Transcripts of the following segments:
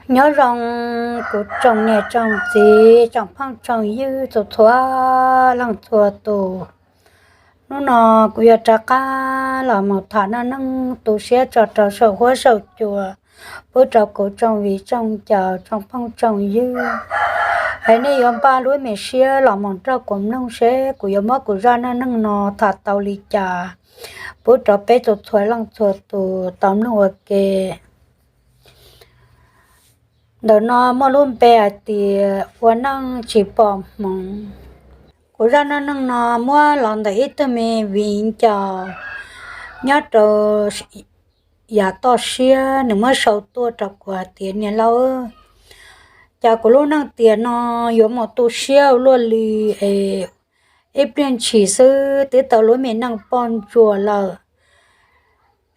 Nyob zoo kuv tsoom niam tsoom txiv tsoom phooj tsoom ywg txhua txhua leej txhua tus. Hnub no kuv yuav rov qab los mus tham neej neeg tu siab tso rau saum huab saum cua pub rau kuv tsoom viv tsoom ncaus tsoom phooj tsoom ywg. Es nej yuav npaj lub me siab los mus nrog kuv mloog seb kuv yuav muab kuv zaj neej neeg no tham tau li cas pub rau peb txhua txhua leej txhua tus tau mloog ua ke. Ntawm no muaj lub npe hais tias ua neej tsis pom hmoov. Kuv zaj neej neeg no muab los ntawm ib tug me viv ncaus nyob rau yav toj siab, nws muab sau tuaj rau kuv hais tias, niam laus, cas kuv lub neej tiam no yuav mus tu siab ua luaj li es ib pliag ntshis xwb twb tau lub me neej poj ntsuam lawm.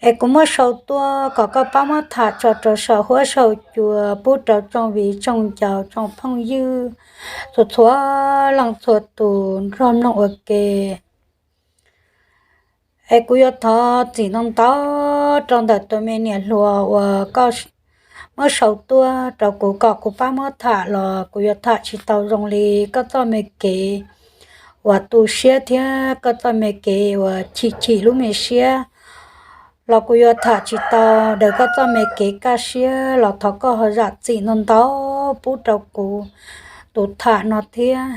Es kuv muab sau tuaj kom koj pab muab tham tso rau saum huab saum cua pub rau tsoom viv tsoom ncaus tsoom phooj ywg txhua txhua leej txhua tus nrog mloog ua ke. Es kuv yuav thov txim ntau ntau rau ntawm tus me niam hluas uas koj muab sau tuaj rau kuv kom kuv pab muab tham los kuv yuav tham tsis tau zoo li koj txoj me kev uas tu siab thiab koj txoj me kev uas chim chim lub me siab los kuv yuav tham tsis tau raws koj txoj me kev kaj siab los thov koj ho zam txim ntau ntau pub rau kuv tus tham no thiab.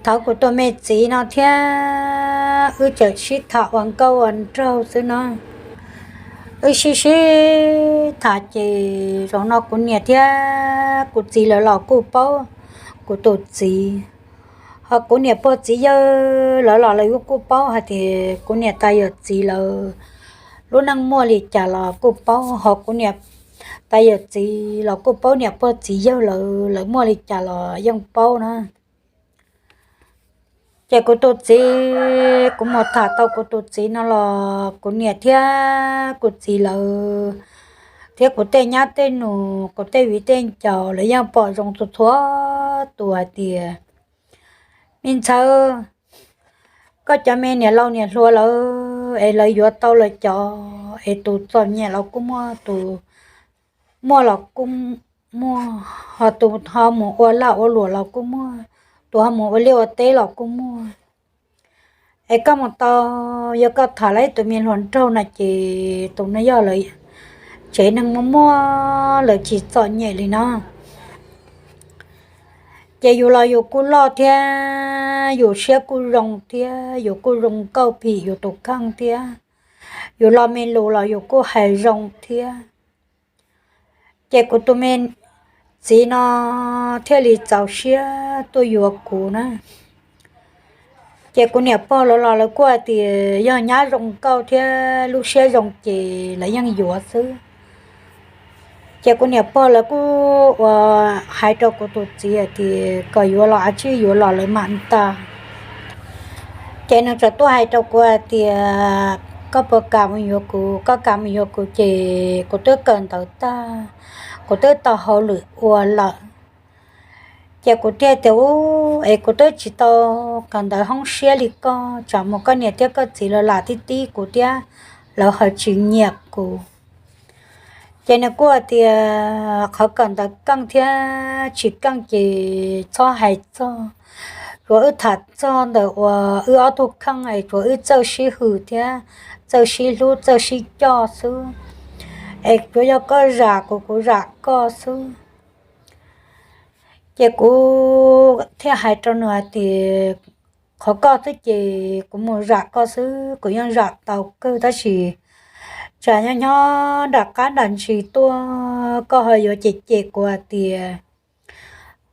Thaum kuv tus me txiv no thiab wb tseem sib tham ua nkauj ua nraug xwb no, wb sib sib tham ces zaum no kuv niam thiab kuv txiv lawv los kuj paub kuv tus txiv. Ho kuv niam pog txiv yawg lawv los lawv kuj paub hais tias kuv niam tais yawm txiv lawv lub neej muaj li cas los kuj paub, ho kuv niam tais yawm txiv los kuj paub niam pog txiv yawg lawv, lawv muaj li cas los yeej paub na. Ces kuv tus txiv, kuv mus tham tau kuv tus txiv no los kuv niam thiab kuv txiv lawv thiab kuv tej nyab tej nus, kuv tej viv tej ncaus lawv yeej pom zoo txhua txhua tus hais tias, me ntxhais, koj cov me niam laus niam hluas lawv es lawv yuav tau lawv cov, es tus txom nyem los kuj muaj, tus muaj los kuj muaj, ho tus ho mus ua lag ua luam los kuj muaj, tus ho mus ua liaj ua teb los kuj muaj. Es koj mus tau, yog koj tham lawv tus me hluas nraug no ces tus no yog lawv tsev neeg muaj muaj, lawv tsis txom nyem li no. Ces yus los yus kuj loj thiab, yus siab kuj zoo thiab, yus kuj zoo nkauj phim yus tus kheej thiab, yus los me lus los yus kuj hais zoo thiab. Ces kuv tus me txiv no thiaj li txaus siab tuaj yuav kuv na. Ces kuv niam pog lawv los lawv kuj hais tias yog nyab zoo nkauj thiab lub siab zoo ces lawv yeej yuav xwb. Ces kuv niam pog lawv kuj ua hais rau kuv tus txiv hais tias kom yuav los av tsij yuav los lawv mam nta. Ces nws txawm tuaj hais rau kuv hais tias, koj puas kam mus yuav kuv? Koj kam mus yuav kuv ces kuv twb kawm ntawv tag, kuv twb tau hauj lwm ua lawm. Ces kuv thiaj tias, u, es kuv twb tsis tau kawm ntawv hoob siab li koj, tsam mus koj niam thiab koj txiv lawv lam tib tib kuv thiab, lawv ho tsis nyiam kuv. Ces nws kuj hais tias qhov kawm ntawv keej thiab tsis keej ces txhob hais txog, tsuas wb tham txog ntawm uas wb ob tug kheej es tsuas wb txawj sib hwm thiab txawj sib hlub txawj sib coj xwb. Es tsuas yog koj zam kuv, kuv zam koj xwb. Ces kuv thiaj hais rau nws hais tias, qhov koj xwb ces kuv mus zam koj xwb, kuv yeej zam tau kawg, tab sis tsam nyob nyob nram qab nram ntsis tuaj koj ho yuav cem cem kuv hais tias,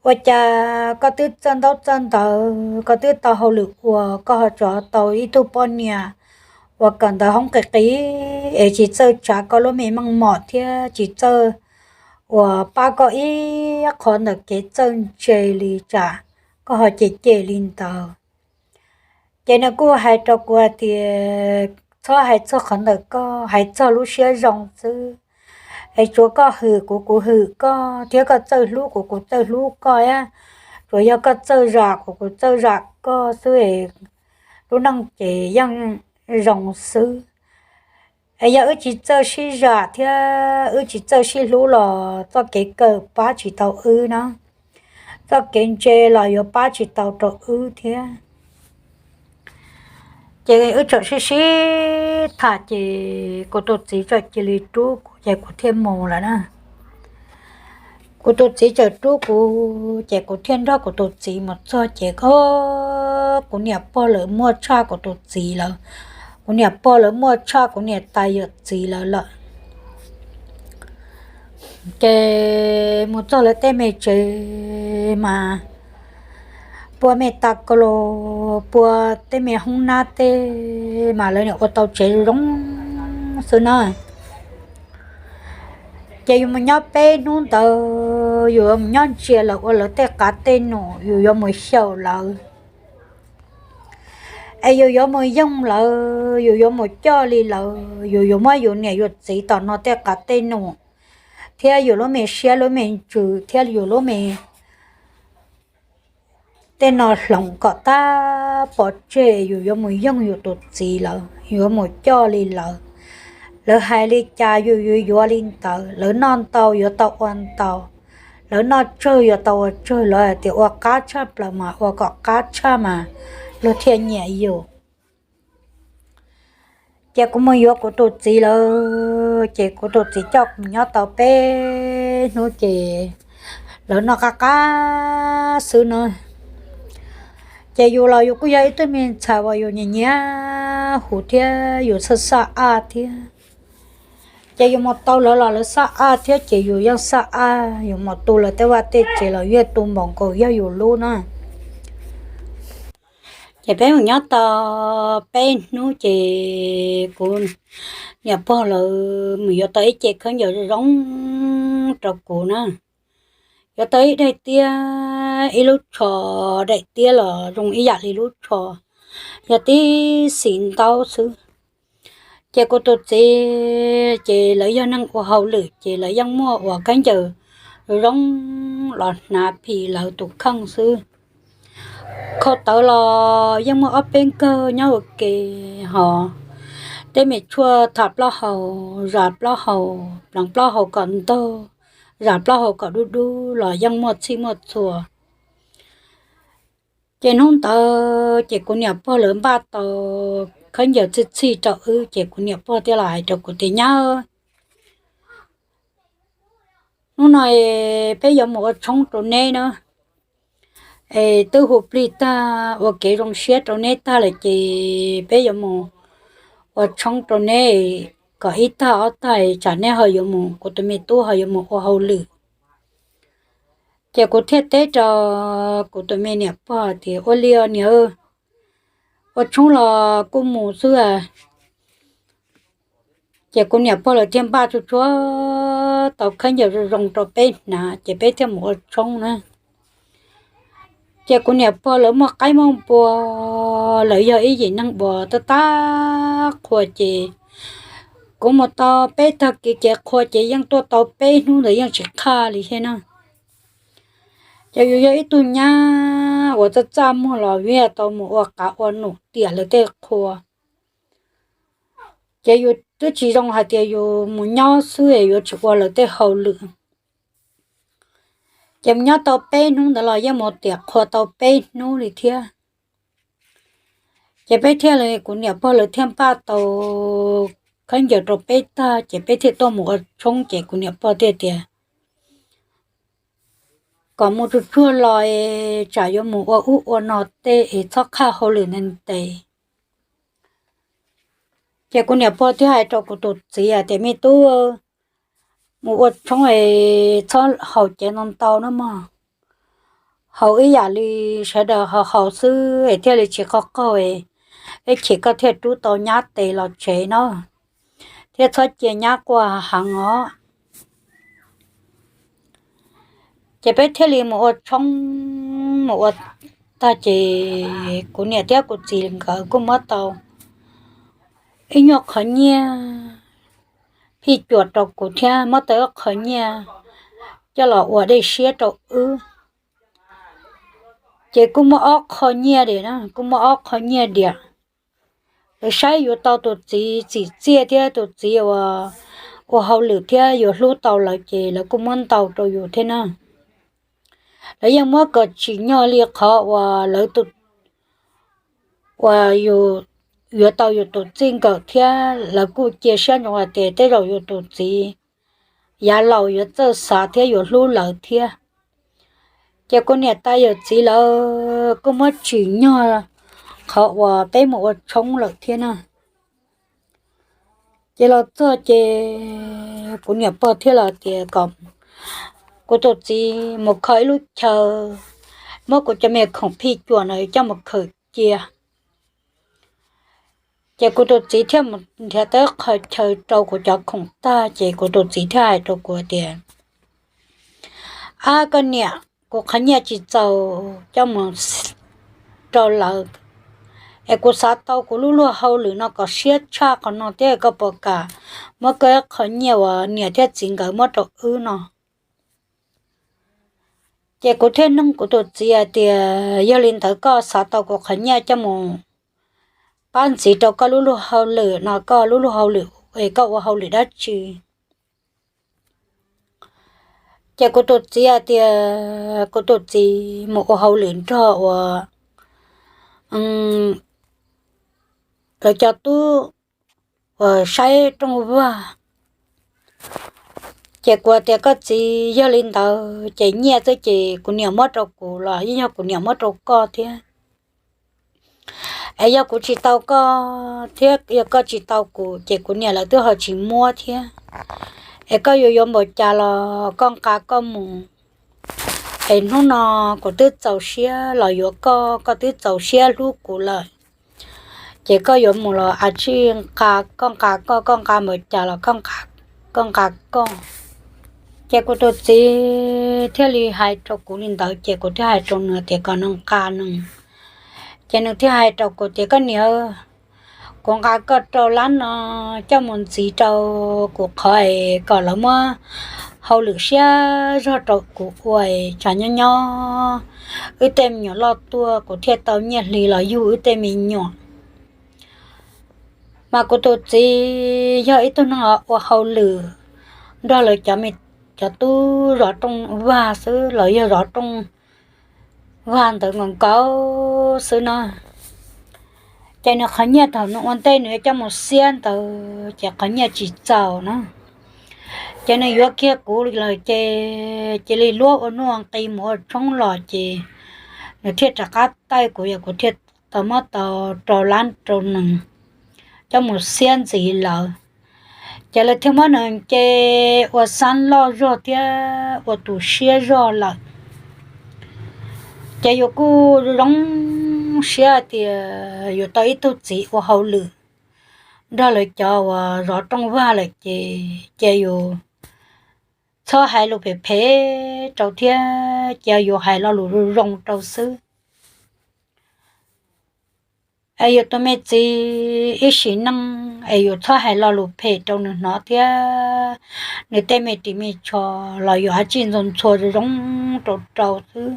ua cas koj twb txawj ntaub txawj ntawv, koj twb tau hauj lwm ua, koj ho tso tau ib tug poj niam uas kawm ntawv hoob qis qis es tsis txawj tsav koj lub me meej mom thiab tsis txawj uas pab koj ib qho ntawm kev txawj ntse li, tsam koj ho cem cem li ntawd. Ces nws kuj hais rau kuv hais tias, txhob hais txog qhov ntawm koj, hais txog lub siab zoo xwb. Es tsuas koj hwm kuv, kuv hwm koj, thiab koj txawj hlub kuv, kuv txawj hlub koj, tsuas yog koj txawj zam kuv, kuv txawj zam koj xwb es lub neej ces yeej zoo xwb. Es yog wb tsis txawj sib zam thiab wb tsis txawj sib hlub los txoj kev kawm pab tsis tau wb na, txoj kev ntse los yuav pab tsis tau rau wb thiab. Ces wb txawm sib sib tham ces kuv tus txiv txawm cia li rub kuv ces kuv thiaj mus lawm na. Kuv tus txiv txawm rub kuv ces kuv thiaj nrog kuv tus txiv mus txog ces kuv niam pog lawv muaj tshaj kuv tus txiv lawm, kuv niam pog lawv muaj tshaj kuv niam tais yawm txiv lawv lawm. Ces mus txog lawv tej me tsev mas pua me ta ka los pua tej me hoob nab tej mas lawv nim ua tau tsev zoo xwb na. Ces yus mus nyob peb hnub ntawd yus yuav mus nyob ntsia lawv ua lawv tej qav tej num, yus yuav mus xyaum lawv, es yus yuav mus yoog lawv, yus yuav mus coj li lawv, yus yuav muab yus niam yus txiv tom no tej qav tej num thiab yus lub me siab lub me ntsws thiab yus lub me tej no hloov kom tag pov tseg, yus yuav mus yoog yus tus txiv lawv, yuav mus coj li lawv. Lawv hais li cas yus yuav yuav li ntawd, lawv noj ntau yuav tau ua ntau, lawv noj tsawg yuav tau ua tsawg, lawv hais tias ua qab tshaj plaws mas ua kom qab tshaj mas luag thiaj nyiam yus. Ces kuv mus yuav kuv tus txiv lawm ces kuv tus txiv coj kuv nyob tau peb hnub ces lawv noj qab qab xwb na. Ces yus los yus kuj yog ib tug me ntxhais uas yus nyiam nyiam huv thiab yus xaj xaj aj thiab. Ces yus mus tau lawv los lawv xaj aj thiab ces yus yeej xaj aj, yus mus tu lawv tej vaj tej tsev los yeej tu npaum nkaus yog yus lub na. Ces peb mus nyob tau peb hnub ces kuv niam pog lawv mus yuav tau ib ce khaub ncaws zoo rau kuv na. Yuav tau ib daim tiab, ib lub tsho daim tiab los zoo ib yam li lub tsho, yog tib xis ntaub xwb. Ces kuv tus txiv ces lawv yog neeg ua hauj lwm ces lawv yeej muaj ua khaub ncaws zoo los hnav phim lawv tus kheej xwb. Khau tawv los yeej muaj ob peb nkawg nyob ua ke, hos tej me tshuaj tham plaub hau, zam plaub hau, pleev plaub hau kom ntog, zam plaub hau kom dub dub los yeej muaj txhij muaj txhua. Ces hnub ntawd ces kuv niam pog lawv npaj tau khaub ncaws txhij txhij rau wb ces kuv niam pog thiaj los hais rau kuv tias, Nyab, hnub no peb yuav mus ua tshoob rau neb na. Es twb hu plig tag ua kev zoo siab rau neb tag lawm ces peb yuav mus ua tshoob rau neb kom ib tag ob tag tsam neb ho yuav mus, kuv tus me tub ho yuav mus ua hauj lwm. Ces kuv thiaj teb rau kuv tus me niam pog tias, Ua li os niam, ua tshoob los kuj mus xwb. Ces kuv niam pog lawv thiaj npaj tsuag tsuag tau khaub ncaws zoo zoo rau peb hnav ces peb thiaj mus ua tshoob na. Ces kuv niam pog lawv muaj qaib muaj npua, lawv yog ib yim neeg uas tab tab qhua ces kuv mus tau peb tag kis ces qhua ces yeej tuaj tau peb hnub ntawd yeej tsis qhaj li thiab na. Ces yus yog ib tug nyab uas txaj txaj muag los yeej tau mus ua qav ua num tiam lawv tej qhua. Ces yus twb tsis zoo hais tias yus mus nyob xwb yuav tsis ua lawv tej hauj lwm. Ces mus nyob tau peb hnub ntawd los yeej mus tiam qhua tau peb hnub li thiab. Ces peb thiaj li, kuv niam pog lawv thiaj npaj tau khaub ncaws rau peb tag ces peb thiaj tuaj mus ua tshoob ces kuv niam pog thiaj tias, Kom mus tsuag tsuag los es tsam yuav mus ua ub ua no tej es txhob qhaj hauj lwm ntev ntev. Ces kuv niam pog thiaj hais rau kuv tus txiv hais tias, Me tub, mus ua tshoob es txhob haus caiv ntau ntau no mog. Haus ib yam li sawv daws ho haus xwb es thiaj li tsis qaug qaug, ib chim koj thiaj rub tau nyab tes los tsev no, thiab txhob cia nyab quaj heev os. Ces peb thiaj li mus ua tshoob, mus ua tag ces kuv niam thiab kuv txiv nkawd kuj muab tau ib nyuag qhov nyiaj phij cuam rau kuv thiab muab tau ib qho nyiaj coj los ua dej siab rau wb. Ces kuj muaj ob qho nyiaj diam, kuj muaj ob qho nyiaj diam Lawv saib yuav tau tus txiv txim txiaj thiab tus txiv uas ua hauj lwm thiab yuav hlub tau lawv ces lawv kuj muab ntau rau yus thiab na. Lawv yeej muab kom tsim nyog li qhov uas lawv tus, uas yus yuav tau yus tus txij nkawm thiab lawv kuj cia siab ntsoov hais tias tej zaum yus tus txiv yav laus yuav txawj xav thiab yuav hlub lawv thiab. Ces kuv niam tais yawm txiv lawv kuj muab tsim nyog qhov uas peb mus ua tshoob lawm thiab na. Ces los txog ces kuv niam pog thiaj los tias kom kuv tus txiv mus kho ib lub chaw, muab kuv cov me khoom phij cuam no coj mus khaws cia. Ces kuv tus txiv thiaj mus nrhiav tau qho chaw rau kuv cov khoom tag ces kuv tus txiv thiaj hais rau kuv tias, Ab koj niam, kuv qhov nyiaj tsis txaus coj mus rau lawv, es kuv xav tau kuv lub luag hauj lwm no kom siab tshaj qhov no thiab, koj puas kam muab koj ib qho nyiaj uas niam thiab txiv nkawd muab rau wb no? Ces kuv thiaj nug kuv tus txiv hais tias, Yog li ntawd koj xav tau kuv qhov nyiaj coj mus pab ntxiv rau koj lub luag hauj lwm no, koj lub luag hauj lwm es koj ua hauj lwm dab tsi? Ces kuv tus txiv hais tias kuv tus txiv mus ua hauj lwm nrog uas lawv cov tub uas saib rooj vag. Ces kuv tias, Koj txiv, yog li ntawd ces nyiaj xwb ces kuv niam muab rau kuv los yeej yog kuv niam muab rau koj thiab. Es yog kuv tsis tau koj thiab yog koj tsis tau kuv ces kuv niam lawv twb ho tsis muab thiab. Es koj yuav yuav npaum cas los koj nqa koj mus. Es hnub no kuv twb txaus siab los yuav koj, koj twb txaus siab hlub kuv lawm, ces koj yuav mus los a tsij nqa, koj nqa koj, koj nqa npaum cas los koj nqa koj. Ces kuv tus txiv thiaj li hais rau kuv li ntawd ces kuv thiaj hais rau nws tias kom nws nqa nws. Ces nws thiaj hais rau kuv tias, Koj niam, kuv nqa koj rau lab no coj mus ntxiv rau kuv qhov es kom lawv muab hauj lwm siab zog rau kuv ua es tsam nyob nyob wb tej me nyuam loj tuaj kuv thiaj tau nyiaj hli los yug wb tej me nyuam. Mas kuv tus txiv yog ib tug neeg ua hauj lwm nrog lawv cov me, cov tub zov rooj vag xwb los yog zov rooj vag ntawd nkaus nkaus xwb no. Ces nws qhov nyiaj thaum nws ua ntej nws coj mus xiab ntawd ces qhov nyiaj tsis txaus na. Ces nws yuav kiag kuv lawm ces cia li luab ua nuj ua nqi mus ua tshoob los ces nws thiaj rov qab taij kuv, yog kuv thiaj tau muab tau rau lab rau nws coj mus xiab ntxiv lawm. Ces lawv thiaj muab nws nce ua xab loj zog thiab ua tus siab zog lawm. Ces yus kuj zoo siab tias yus tau ib tug txiv ua hauj lwm nrog lawv cov uas zov rooj vag lawm ces cia yus txhob hais lus phem phem rau thiab cia yus hais lo lus zoo zoo rau xwb. Es yus tus me txiv ib sim neej es yus txhob hais lo lus phem rau nws hnov thiab nws tej me ris me tsho los yus a tsij ntxhua ntxhua zoo zoo rau rau xwb.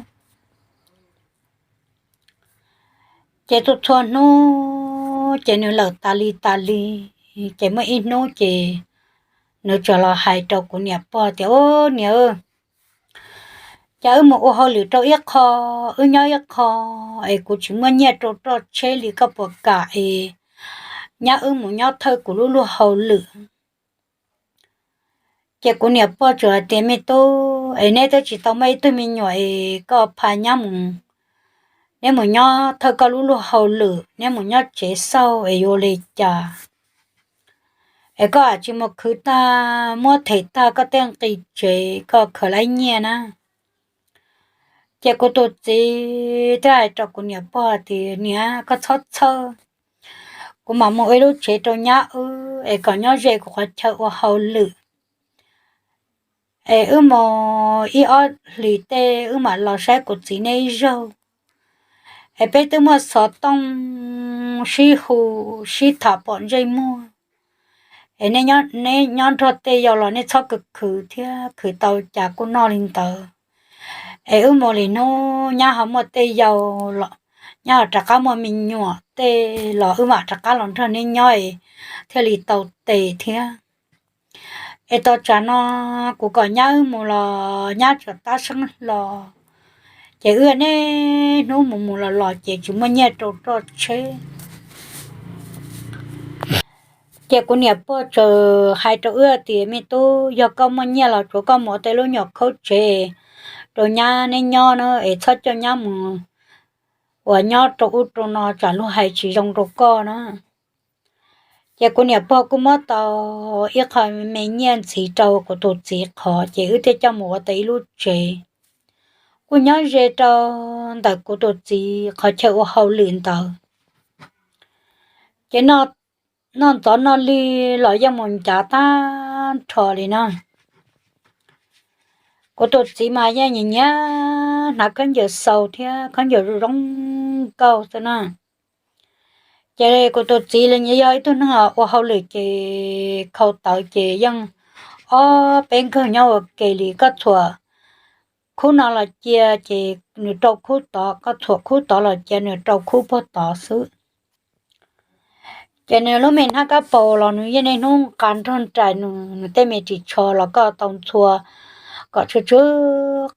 Ces txhua txhua hnub ces nws lawm tas li tas li, ces muaj ib hnub ces nws txawm los hais rau kuv niam pog tias, Ub niam, cas wb mus ua hauj lwm rau ib qho, wb nyob ib qho es kuv tsis muaj nyiaj rau roj tsheb li, koj puas kam es nyab wb mus nyob thawj kuv lub luag hauj lwm? Ces kuv niam pog txawm hais tias, Me tub, es neb twb tsis tau muaj ib tug me nyuam es koj pha nyab mus, neb mus nyob thawj koj lub luag hauj lwm, neb mus nyob tsev xauj es yuav ua li cas? Es koj a tsis mus khwv tag muab them tag koj tej nqi tsev koj khaws laib nyiaj na. Ces kuv tus txiv thiaj hais rau kuv niam pog tias, Niam, koj txhob txhawj, kuv mam mus ua ib lub tsev rau nyab wb es kom nyob ze kuv qhov chaw ua hauj lwm. Es wb mus ib ob hlis tej wb mam los saib kuv txiv neb ib zaug. Es peb twb muaj xov tooj sib hu sib tham pom ntsej muag. Es neb nyob nrog tej yau los nej txhob khwv khwv thiab, khwv tau cas kuj noj li ntawd. Es wb mus li hnub nyab ho muaj tej yau los, nyob rov qab muaj me nyuam tej los wb mam rov qab los nrog neb nyob es thiaj li tau tes thiab. Es tos tsam no kuv kom nyab wb mus los nyab tseem tab seeb hlo, ces wb niaj hnub mus mus los los ces tsis muaj nyiaj rau roj tsheb. Ces kuv niam pog txawm hais rau wb tias, Me tub, yog koj muaj nyiaj los tsuav koj mus ua tej lub nyuam khaub tsev rau nyab neb nyob na, es txhob coj nyab mus uas nyob rau ub rau no tsam luag hais tsis zoo rau koj na. Ces kuv niam pog kuj muab tau ib qho me nyiaj ntxiv rau kuv tus txiv qhov, ces wb thiaj coj mus ua tau ib lub tsev. Kuj nyob ze rau ntawm kuv tus txiv qhov chaw ua hauj lwm ntawd. Ces noj ntxov noj lig los yeej mus ncav tag nrho li na. Kuv tus txiv mas yeej nyiam nyiam hnav khaub ncaws xaus thiab khaub ncaws zoo zoo nkauj xwb na. Ces kuv tus txiv los yog ib tug neeg ua hauj lwm ces khau tawv ces yeej ob peb nkawg nyob ua ke li. Koj txhuam khub no los cia ces nws rau khub tod, koj txhuam khub tod los cia nws rau khub puag tod xwb. Ces nws lub me hnab kab paus los nws yeej niaj hnub nqa nrog nraim nws, nws tej me ris tsho los koj tau ntxhua kom tsw tsw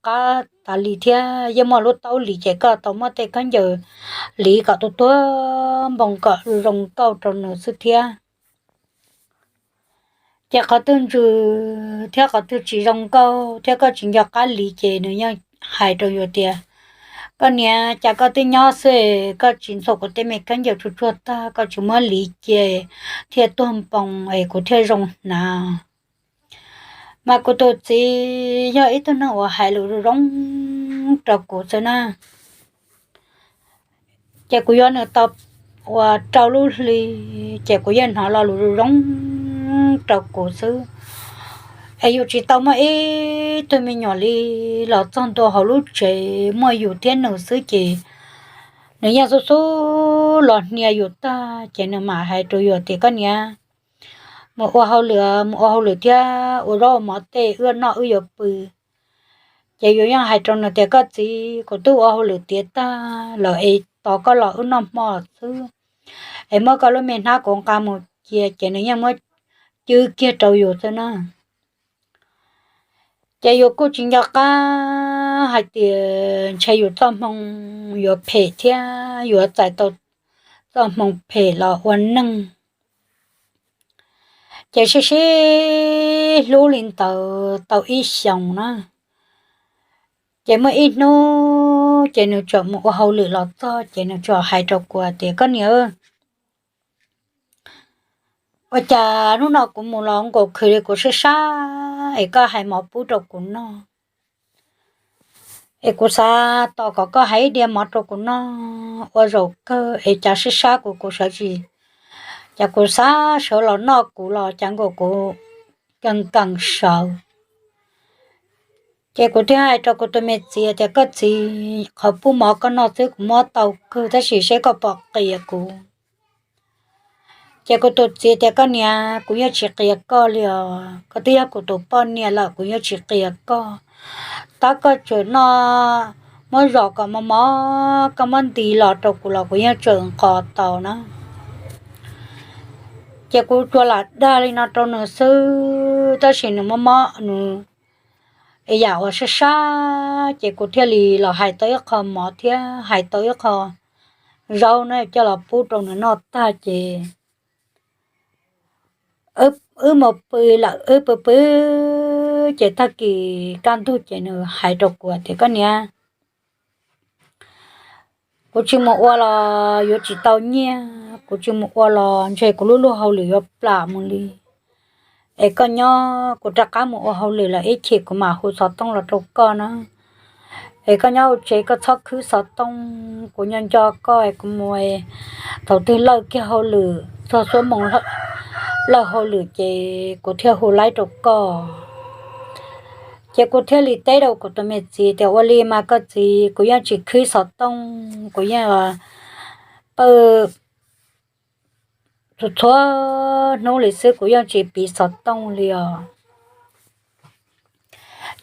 qab tas li thiab. Yeej muaj lub taub li ces koj tau muab tej khaub ncaws li kom tuag tuag npoo kom zoo nkauj rau nws xwb thiab. Ces qhov twg ntsws thiab qhov twg tsis zoo nkauj thiab koj tsis nco qab li ces nws yeej hais rau yus tias, Koj niam, cas koj twb nyob xwb, koj tsis ntxhua kuv tej me khaub ncaws tsuag tsuag tag, koj tsis muab li cia thiaj tuag npoo es kuv thiaj zoo hnav. Mas kuv tus txiv yog ib tug neeg uas hais lus zoo zoo rau kuv xwb na. Ces kuv yuav nws tau uas rau lub hli, ces kuv yeej hnov lo lus zoo zoo rau kuv xwb. Es yus tsis tau muaj ib tug me nyuam li los txog ntua hauv lub tsev muaj yus thiab nws xwb ces nws yeej xub xub los hnia yus tag ces nws mam hais rau yus tias, Koj niam, mus ua hauj lwm, mus ua hauj lwm thiab ua zaub ua mov tej wb noj wb yuav pw. Ces yus yeej hais rau nws tias, Koj txiv, kuv twb ua hauj lwm tiav tag lawm es tos koj los wb noj hmo xwb, es muab koj lub me hnab kuv nqa mus cia. Ces nws yeej muab cwb kiag rau yus xwb na. Ces yus kuj tsis nco qab hais tias ntshe yus txoj hmoo yuav phem thiab yuav txais tau txoj hmoo phem los ua neej. Ces sib sib hlub li ntawd tau ib xyoos na. Ces muaj ib hnub ces nws txawm mus ua hauj lwm los txog ces nws txawm hais rau kuv tias, Koj niam, ua cas hnub no kuv mus los nkaus khwv li kuv sab sab es koj hais mov pub rau kuv noj, es kuv xav tos kom koj hais ib diav mov rau kuv noj. Ua zaum kawg es cas sab sab kuv, kuv sawv tsis, cas kuv xav sawv los noj kuv los cas nkaus kuv kees kees sawv. Ces kuv thiaj hais rau kuv tus me txiv tias, Koj txiv, qhov pub mov koj noj xwb kuv muab tau kawg tab sis seb koj puas qias kuv. Ces kuv tus txiv tias, Koj niam, kuv yeej tsis qias koj li os, koj twb yog kuv tus poj niam lawm kuv yeej tsis qias koj. Tab koj tseem noj, muab zom kom mos mos koj muab nti los rau kuv los kuv yeej tseem nqos tau na. Ces kuv tsuas lam dag li no rau nws xwb tab sis nws mob mob nws yam uas sab sab ces kuv thiaj li los hais tau ib qho mov thiab hais tau ib qho zaub na coj los pub rau nws noj tag ces wb mus pw lawm, wb pw pw ces tag kis kaj ntug ces nws hais rau kuv tias, Koj niam, kuv tsis mus ua los yuav tsis tau nyiaj, kuv tsis mus ua los ntshe kuv lub luag hauj lwm yuav plam mus li. Es koj nyob, kuv rov qab mus ua hauj lwm lawm ib chim kuv mam hu xov tooj los rau koj na. Es koj nyob hauv tsev koj txhob khwb xov tooj, kuv nco nco koj es kuv mus, thaum twg lawj kiag hauj lwm txog xuab moos lawj hauj lwm ces kuv thiaj hu laib rau koj. Ces kuv thiaj li teb rau kuv tus me txiv tias, Ua li mas koj txiv, kuv yeej tsis khwb xov tooj, kuv yeej pawj txhua txhua hnub li xwb, kuv yeej tsis piv xov tooj li os.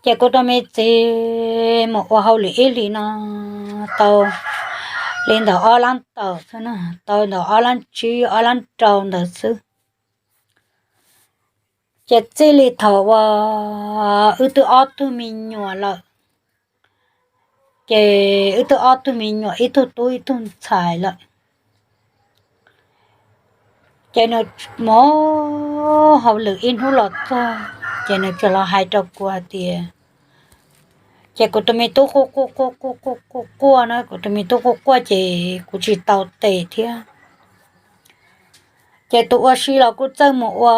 Ces kuv tus me txiv mus ua hauj lwm ib hlis no tau li ntawm ob lab tawm xwb, tau ntawm ob lab tsib ob lab rau ntawd xwb. Ces txij li thaum uas wb twb ob tug me nyuam lawm, ces wb twb ob tug me nyuam, ib tug tub ib tug ntxhais lawm, ces nws mus hauj lwm ib hnub los txog, ces nws txawm los hais rau kuv hais tias, ces kuv tus me tub quaj quaj quaj quaj quaj quaj quaj na, kuv tus me tub quaj quaj ces kuv tsis tau tes thiab. Ces tus ua si los kuj txawj mus ua,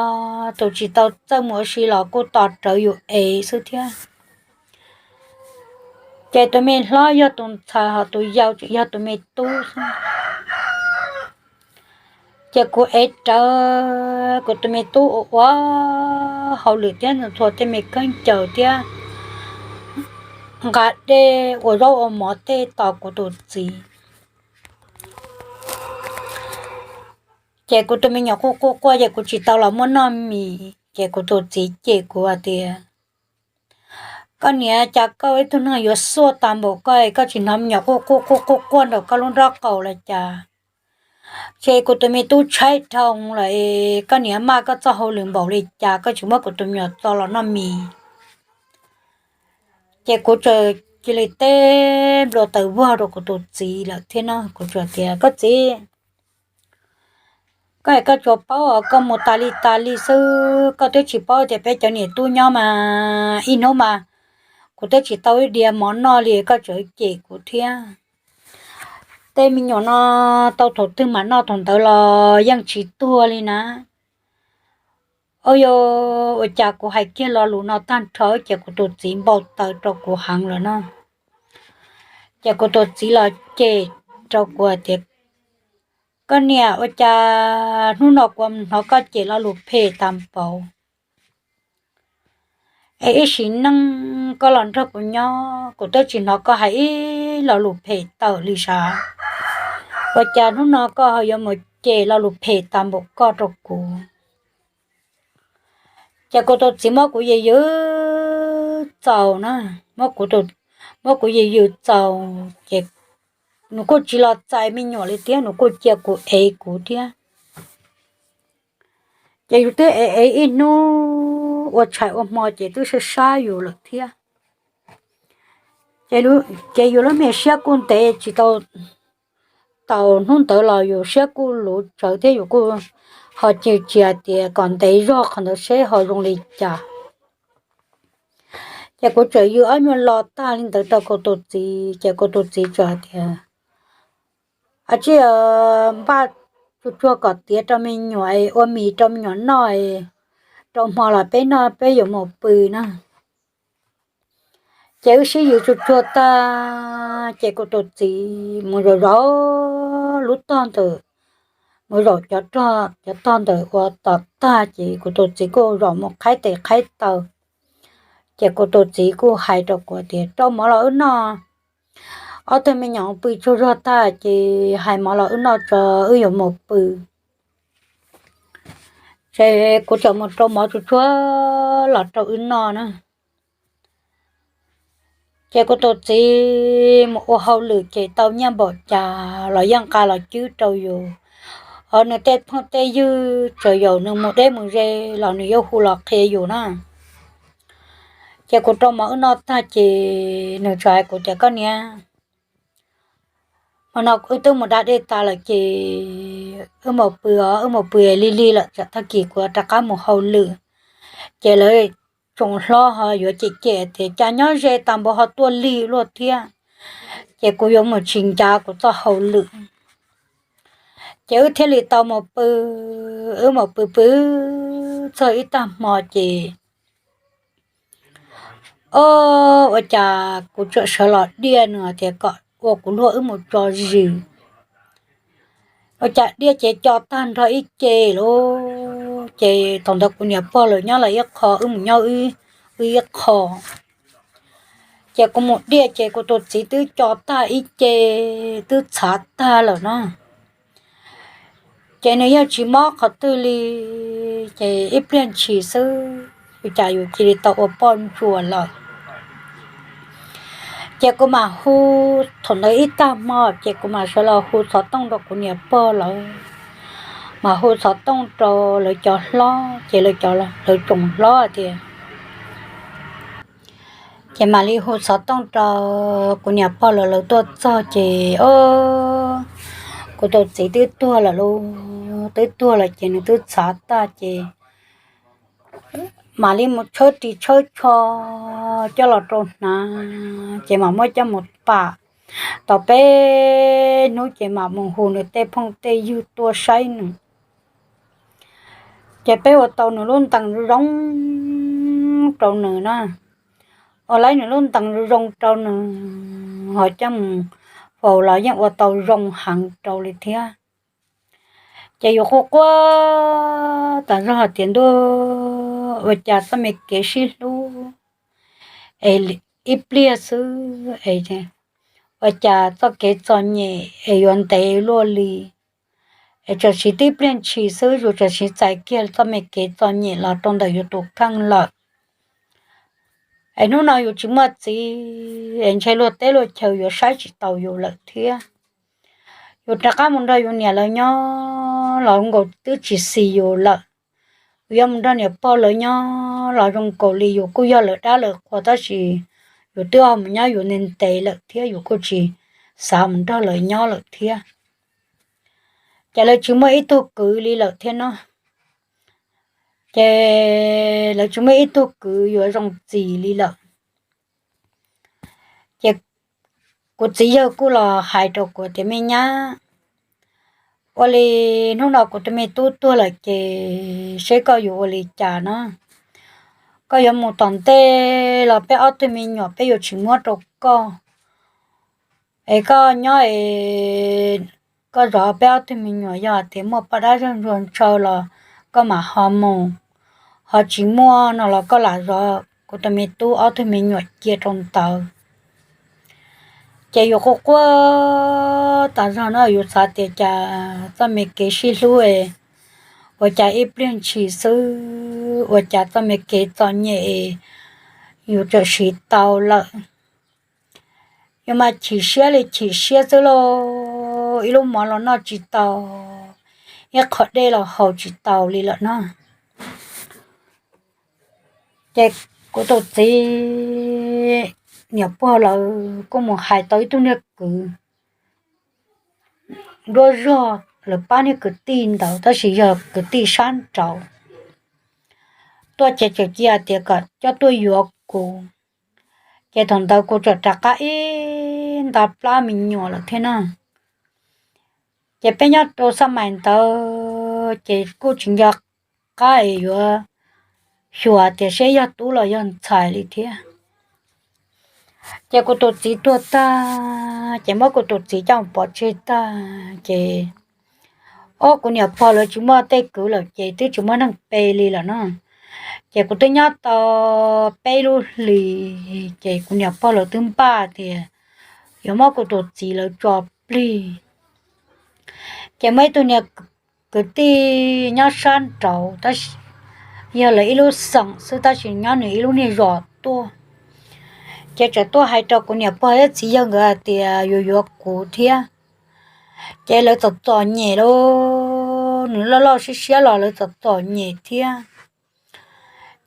tus tsis tau txawj mus ua si los kuj tos rawv yus ev xwb thiab. Ces tus me hlob yog tus ntxhais, ho tus yau tseem yog tus me tub xwb. Ces kuv ev rawv kuv tus me tub ua ua hauj lwm thiab ntxhua tej me khaub ncaws thiab nqa dej ua zaub ua mov tej tos kuv tus txiv. Ces kuv tus me nyuam quaj quaj quaj ces kuv tsis tau los muab noj mis, ces kuv tus txiv cem kuv hais tias, koj niam, cas koj ib tug neeg yuav xuaj tag npaum koj, koj tsis hnov me nyuam quaj quaj quaj quaj quaj nraum koj lub nrob qaum los cas? Ces kuv tus me tub tshaib dhau lawm, koj niam, maj koj txoj hauj lwm npaum li cas koj tsis muab kuv tus me nyuam txo los noj mis? Ces kuv txawm cia li teb nplua taws vog rau kuv tus txiv lawm thiab no, kuv tsuas tias, koj txiv, koj es koj tsuas paub os, koj mus tas li tas li xwb, koj twb tsis paub tias peb cov niam tub nyob mas ib hnub mas kuv twb tsis tau ib diav mov noj li koj tseem cem kuv thiab. Tej me nyuam no tau thaum twg mam noj thaum ntawd los yeej tsis tuag li na. Ua cas kuv hais kiag lo lus no tag nrho ces kuv tus txiv npau taws rau kuv heev lawm no. Ces kuv tus txiv los cem rau kuv hais tias, koj niam, ua cas hnub no kuv hnov koj cem lo lus phem tas npaum? Es ib sim neej koj los nrog kuv nyob kuv twb tsis hnov koj hais ib lo lus phem tawm li sav, ua cas hnub no koj ho yuav mus cem lo lus phem tas npaum koj rau kuv? Ces kuv tus txiv muab kuv yws yws txaus na, muab kuv yws yws txaus ces nws kuj tsis los txais me nyuam li thiab, nws kuj cia kuv ev kuv thiab. Ces yus twb ev ev ib hnub ua tshais ua hmo ces twb sab sab yus lawm thiab. Ces yus lub me siab kuj ntev tsis tau, tau hnub ntawd los yus siab kuj luv tsawv thiab yus kuj ho cia cia tias kom ntev zog qhov ntawd seb ho zoo li cas. Ces kuv txawm yws ob nyuag lo tag li ntawd rau kuv tus txiv ces kuv tus txiv txawm tias, a tsis npaj tsuag tsuag kom tiav rau me nyuam, ua mis rau me nyuam noj, rau hmo los peb noj peb yuav mus pw na. Ces wb sib yws tsuag tsuag tag ces kuv tus txiv mus zaum zaum lub tog ntawm, mus zaum cov rog cov tog ntawm ua tom tag ces kuv tus txiv kuj zaum mus qhaib tes qhaib taw. Ces kuv tus txiv kuj hais rau kuv tias rau mov los wb noj, ob tug me nyuam pw tsaug zog tag ces hais mov los wb noj tso, wb yuav mus pw. Ces kuv txawm mus rau mov tsuag tsuag los rau wb noj na. Ces kuv tus txiv mus ua hauj lwm ces tau nyiaj npaum cas los yeej nqa los cwb rau yus. Hos nws tej phooj tej ywg txawm yaum nws mus deb mus ze los nws yuav hu los qhia yus na. Ces kuv rau mov wb noj tag ces nws txawm hais kuv tias koj niam, hmo no wb twb mus da dej tas lawm ces wb mus pw os, wb mus pw lig lig lawm tsam tag kis kuv rov qab mus hauj lwm. Ces lawv tsoom hlob ho yuav cem cem tias cas nyob ze tas npaum ho tuaj lig luaj thiab, ces kuv yuav mus tsis ncav kuv txoj hauj lwm. Ces wb thiaj li tau mus pw, wb mus pw pw txog ib tag hmo ces, o, ua cas kuv txawm sawv los diaj nws tias kom ua kuv luag wb mus tso zis. Ua cas diaj ces co tag nrho ib ce lawm. Ces thaum ntawd kuv niam pog lawv nyob lawv ib qho, wb mus nyob wb ib qho. Ces kuv mus diaj ces kuv tus txiv twb co tag ib ce, twb txhav tag lawm no. Ces nws yeej tsis mob qhov twg li. Ces ib pliag ntshis xwb, ua cas yus cia li tau ua poj ntsuam lawm. Ces kuv mam hu, thaum ntawd ib tag hmo ces kuv mam sawv los hu xov tooj rau kuv niam pog lawv, mas hu xov tooj rau lawv cov hlob ces lawv tsoom hlob tias, ces mam li hu xov tooj rau kuv niam pog lawv, lawv tuaj txog ces o, kuv tus txiv twb tuag lawm lauj, twb tuag lawm ces nws twb txhav tag ces mam li mus tshawb ris tshawb tsho coj los rau hnav ces mam muab coj mus pam. Tau peb hnub ces mam mus hu nws tej phooj tej ywg tuaj saib nws. Ces peb ua tau nws lub ntees zoo rau nws na, ua lawv nws lub ntees zoo rau nws, ho coj mus faus los yeej ua tau zoo heev rau li thiab. Ces yus quaj quaj tas zog hais tias ntuj, ua cas txoj me kev sib hlub es ib pliag xwb es ua cas txoj kev txom nyem es yuav ntev luaj li, es tsam siv tib pliag ntshis xwb yus tsam siv txais kiag txoj me kev txom nyem los rau ntawm yus tus kheej lawm. Es hnub no yus tsis muaj txiv es ntshe luag teb luag chaw yuav saib tsis taus yus lawm thiab. Yus rov qab mus nrog yus niam lawv nyob los nkaus twb tsis xis yus lawm. Yus yuav mus nrog niam pog lawv nyob los zoo nkaus li yus kuj yog lawv dab lawv qhua tab sis yus twb ho mus nyob yus ntev ntev lawm thiab yus kuj tsis xav mus nrog lawv nyob lawm thiab. Ces lawv tsis muaj ib tug kwv li lawm thiab no. Ces lawv tsis muaj ib tug kwv yuav zoo txis li lawm. Ces kuv txiv yawg kuj los hais rau kuv tias me nyab, ua li hnub no kuv tus me tub tuag lawm ces seb koj yuav ua li cas no. Koj yuav mus tom ntej los peb ob tug me nyuam peb yuav tsis muab rau koj. Es koj nyob es koj zov peb ob tug me nyuam, yog tias muaj poj dab zog ntsuag ntshaw los koj mam ho mus, ho tsis muaj no los koj lam zov kuv tus me tub ob tug me nyuam cia rau ntawd. Ces yus quaj quaj tas zog no yus xav tias cas txoj me kev sib hlub es ua cas ib pliag ntshis xwb ua cas txoj me kev txom nyem es yus tsam siv tau lawm. Yus mas chim siab li chim siab xwb lauj, ib lub mov los noj tsis tau, ib qho dej los haus tsis taus li lawm no. Ces kuv tus txiv niam pog lawv kuj mus hais tau ib tug niag kwv nruab zog, lawv pab niag kwv tij ntawd tab sis yog kwv tij sab nraud tuaj ces txawm cia tias kom coj tuaj yuav kuv. Ces thaum ntawd kuv txawm rov qab ib nta plab me nyuam lawm thiab na. Ces peb nyob rau xab mais ntawd ces kuj tsis nco qab es yuav xyuas tias seb yog tub los yog ntxhais li thiab. Ces kuv tus txiv tuag tag ces muab kuv tus txiv coj mus pov tseg tag ces ob kuv niam pog lawv tsis muaj tej kwv lawm ces twb tsis muaj neeg pe li lawm no. Ces kuv twb nyob tau peb lub hlis ces kuv niam pog lawv twb npaj tias yuav muab kuv tus txiv lawv tso plig. Ces muaj ib tug niag kwv tij nyob sab nraud tab sis yog lawv ib lub xeem xwb tab sis nyob nws ib lub niag zos tuaj. Ces txawm tuaj hais rau kuv niam pog thiab txiv yawg nkawd hais tias yuav yuav kuv thiab. Ces lawv txom txom nyem lauj, nws loj loj siab siab los lawv txom txom nyem thiab.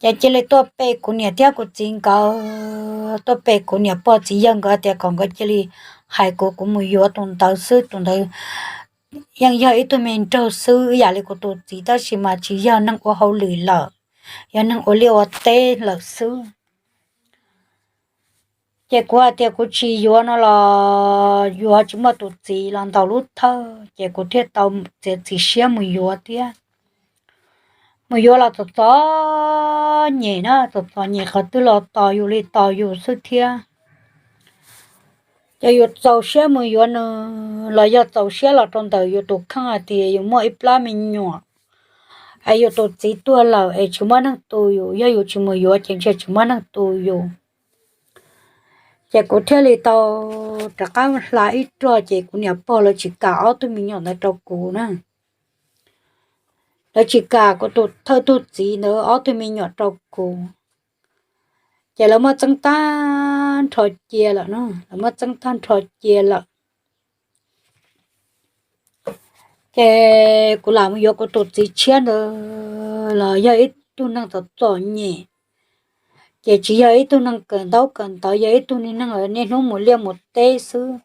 Ces cia li tuaj pe kuv niam thiab kuv txiv nkawd, tuaj pe kuv niam pog txiv yawg nkawd tias kom nkawd cia li hais kuv, kuv mus yuav tus ntawd xwb, tus ntawd yeej yog ib tug me nraug xwb ib yam li kuv tus txiv tab sis mas tsis yog neeg ua hauj lwm lawm, yog neeg ua liaj ua teb lawm xwb. Ces kuv hais tias kuv tsis yuav no los yuav tsis muaj tus txiv los ntaus lub thawj ces kuv thiaj tau txiav txim siab mus yuav thiab. Mus yuav los txom txom nyem na, txom txom nyem qhov twg los tos yus li tos yus xwb thiab. Ces yus txaus siab mus yuav nws los yog txaus siab los rau ntawm yus tus kheej hais tias yus muaj ib plab me nyuam es yus tus txiv tuag lawm es tsis muaj neeg tu yus, yog yus tsis mus yuav ces ntshe tsis muaj neeg tu yus. Ces kuv thiaj li tau rov qab hla ib rog ces kuv niam pog lawv tsis kam ob tug me nyuam ntawd rau kuv na. Lawv tsis kam kuv tus thawj tug txiv ntawd ob tug me nyuam rau kuv. Ces lawv muab txeeb tag nrho cia lawm no, lawv muab txeeb tag nrho cia lawm. Ces kuv lam mus yuav kuv tus txiv tshiab ntawd los yog ib tug neeg txom txom nyem, ces tsis yog ib tug neeg kawm ntaub kawm ntawv, yog ib tug neeg niaj hnub mus liaj mus teb xwb.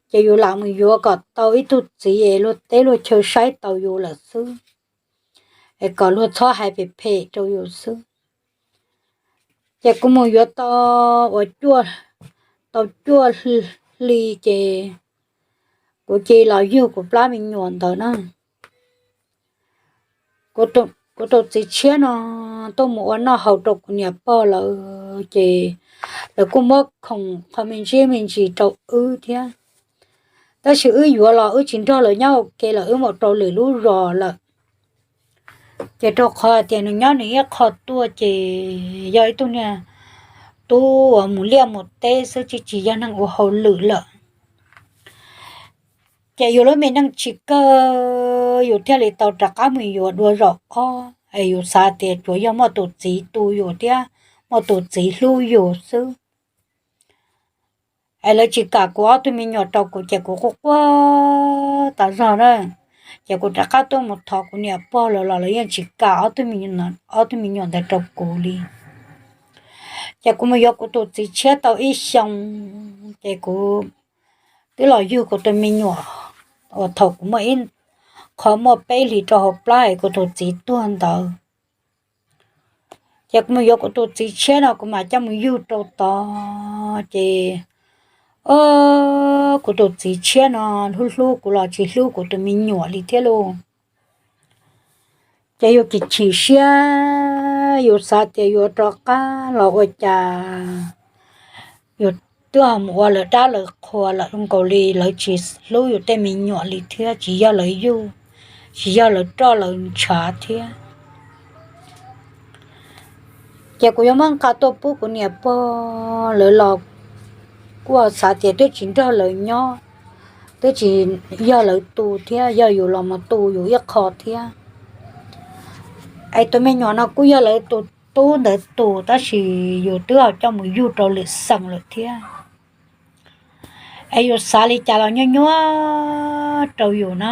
Ces yus lam mus yuav kom tau ib tug txiv es luag teb luag chaw saib taus yus lawm xwb, es kom luag txhob hais phem phem rau yus xwb. Ces kuv mus yuav tau uas, tau cuaj hli ces kuv cia li los yug kuv plab me nyuam ntawd na. Kuv tus txiv tshiab no tuaj mus ua noj haus rau kuv niam pog lawv, ces lawv kuj muab khoom qhov me ntsis me ntsis rau wb thiab. Tab sis wb yuav los wb tsis nrog lawv nyob ua ke lawm, wb mus rau lwm lub zos lawm. Ces rau qhov hais tias nws nyob nws ib qho tuaj ces yog ib tug niag tub uas mus liaj mus teb xwb, tsis tsis yog neeg ua hauj lwm lawm. Ces yus lub me neej tsis kawg, yus thiaj li tau rov qab mus yuav dua zaum ob, es yus xav tias tsuas yog muaj tus txiv tu yus thiab muaj tus txiv hlub yus xwb. Es lawv tsis kam kuv ob tug me nyuam rau kuv ces kuv quaj quaj tas zog na. Ces kuv rov qab tuaj mus thov kuv niam pog lawv los lawv yeej tsis kam ob tug me nyuam ntawd rau kuv li. Ces kuv mus yuav kuv tus txiv tshiab tau ib xyoo, ces kuv twb los yug kuv tus me nyuam uas thaum kuv muaj ib qho muaj peb hlis rau hauv plab es kuv tus txiv tuag ntawd. Ces kuv mus yuav kuv tus txiv tshiab no kuv mam coj mus yug rau tod ces, o, kuv tus txiv tshiab no hlub hlub kuv los tsis hlub kuv tus me nyuam li thiab lauj. Ces yus chim chim siab, yus xav tias yuav rov qab los ua cas yus twb ho mus ua lawv dab lawv qhua lawm nkaus li, lawv tsis hlub yus tej me nyuam li thiab, tsis yog lawv yug, tsis yog lawv roj lawv ntshav thiab. Ces kuv yuav muab nqa tuaj pub kuv niam pog lawv los, kuj xav tias twb tsis nrog lawv nyob, twb tsis yog lawv tu thiab, yog yus los mus tu yus ib qho thiab. Es tus me nyuam no kuj yog lawv tus tub ntawd tus, tab sis yus twb ho coj mus yug rau lwm xeem lawm thiab. Es yus xav li cas los nyuaj nyuaj rau yus na.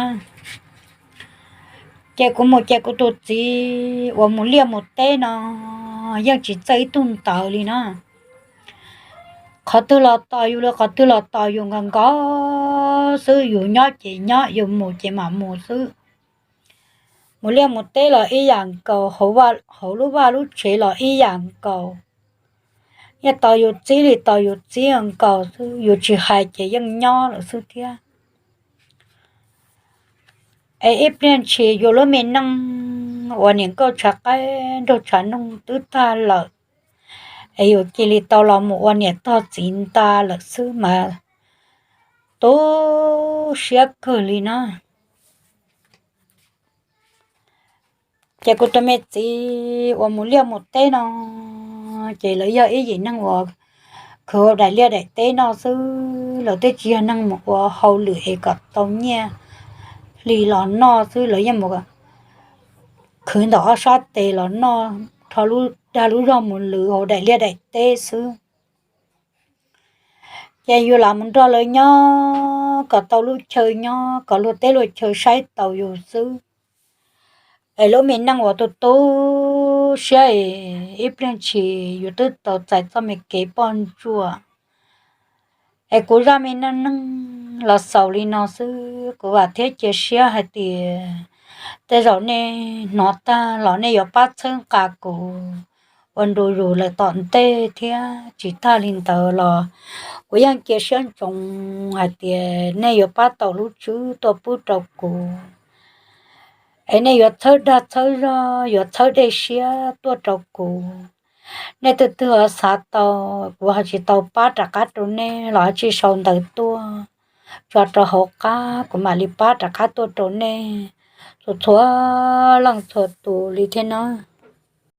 Ces kuv mus ces kuv tus txiv uas mus liaj mus teb no yeej tsis txawj ib tug ntawd li na. Qhov twg los tos yus li, qhov twg los tos yus nkaus nkaus xwb, yus nyob ces nyob, yus mus ces mam mus xwb. Mus liaj mus teb los ib yam nkaus, hauv lub vaj lub tsev los ib yam nkaus. Yeej tos yus txib li tos yus txib nkaus xwb, yus tsis hais ces yeej nyob lawm xwb thiab. Es ib pliag ntshis yus lub me neej uas niam nkauj tshav qaib nraug tshav noog twb tag lawm, es yus cia li tau los mus ua niam tog txiv ntag lawm xwb mas tu siab kawg li na. Ces kuv tus me txiv uas mus liaj mus teb no, ces lawv yog ib yim neeg uas khwv ua daim liaj daim teb noj xwb, lawv twb tsis yog neeg mus ua hauj lwm es kom tau nyiaj hli los noj xwb, lawv yeej mus khwv ntawm ob sab tes los noj, rho lub dag lub zog mus lwv hauv daim liaj daim teb xwb. Ces yus lam mus nrog lawv nyob kom tau lub chaw nyob, kom luag teb luag chaw saib taus yus xwb. Es lub me neej uas tu tu siab, ib pliag ntshis yus twb tau txais txoj me kev poj ntsuam. Es kuv zaj me neej neeg los xaus li no xwb, kuv vam thiab cia siab hais tias tej zaum nej hnov tag los nej yuav pab txhawb nqa kuv ua ntu zus lawm tom ntej thiab. Tsis tag li ntawd los kuv yeej cia siab ntsoov hais tias nej yuav pab tau lub tswb tuaj pub rau kuv, es nej yuav txhawb dag txhawb zog, yuav txhawb dej siab tuaj rau kuv. Nej twg twg ho xav tau, kuv ho tsis tau pab rov qab rau nej los ho tsij sau ntawv tuaj tso rau hauv qab, kuv mam li pab rov qab tuaj rau nej txhua txhua leej txhua tus li thiab na.